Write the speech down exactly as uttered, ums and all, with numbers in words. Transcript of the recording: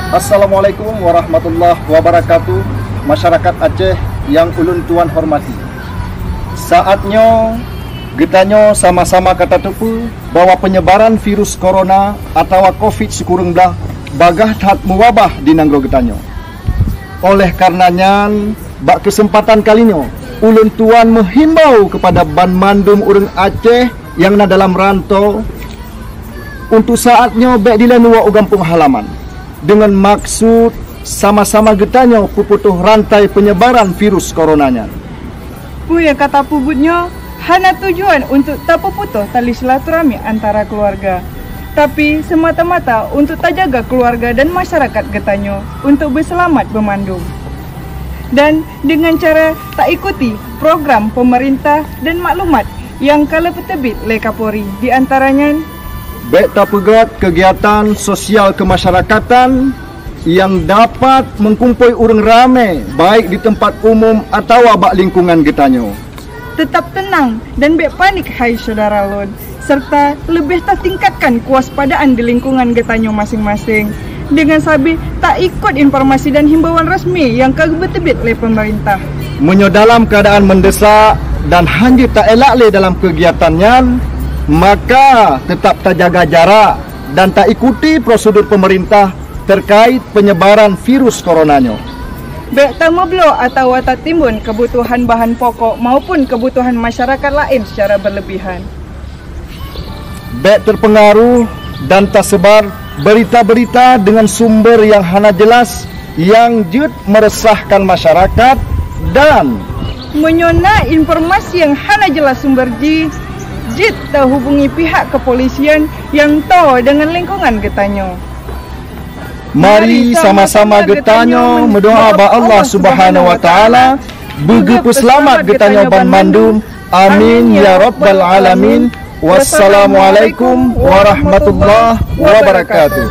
Assalamualaikum warahmatullahi wabarakatuh, masyarakat Aceh nyang ulôn tuan hormati. Saat nyoe geutanyoe sama-sama ka tateupeue bahwa penyebaran virus corona atawa covid sikureueng blah bagaih that meuwabah di nanggroe geutanyoe. Oleh karena nyan, bak keuseumpatan kali nyoe, ulôn tuan meuhimbau keupada banmandum ureuëng Aceh nyang na dalam rantô, untuk saat nyoe bék dilée nuwoe u gampông halaman, deungon maksud sama-sama geutanyoe peuputôh rantai penyebaran virus corona nyan. Peue nyang ka tapeubuet nyoe hana tujuan untuk tapeuputôh tali silaturahmi antara keluarga, tapi semata-mata untuk tajaga keluarga dan masyarakat geutanyoe untuk beuseulamat beumandum. Dan dengan cara taikuti program pemerintah dan maklumat nyang ka lheueh peuteubiet lé Kapolri, di antara nyan, bék tapeugét keugiatan sosial keumasyarakatan nyang dapat meukumpôi ureuëng ramé, baik di teumpat umum atawa bak lingkungan geutanyoe. Teutap teunang dan bék panik, hai syedara lôn, serta leubeh tatingkatkan kewaspadaan di lingkungan geutanyoe maséng-maséng, deungon sabe taikot informasi dan himbauan resmi nyang ka geupeuteubiet lé pemerintah. Meunyoe dalam keuadaan mendesak dan hana jeuet taelak lé dalam keugiatan nyan, maka teutap tajaga jarak dan taikuti prosedur pemerintah terkait penyebaran virus corona nyoe. Bék tameubloe atawa tatimbun keubutuhan bahan pokok maupun keubutuhan masyarakat laén secara berlebihan. Bék teupeungaruh dan taseubar beurita-beurita deungon sumber nyang hana jeulaih nyang jeuet meureusahkan masyarakat, dan meunyoe na informasi nyang hana jeulaih sumber jih, jeuet tahubungi pihak keupolisian nyang toe deungon lingkungan geutanyoe. Mari sama-sama geutanyoe meudoa bak Allah Subhanahu wa Taala, beugeupeuseulamat geutanyoe banmandum. Amin ya rabbal alamin. Wassalamualaikum warahmatullahi wabarakatuh.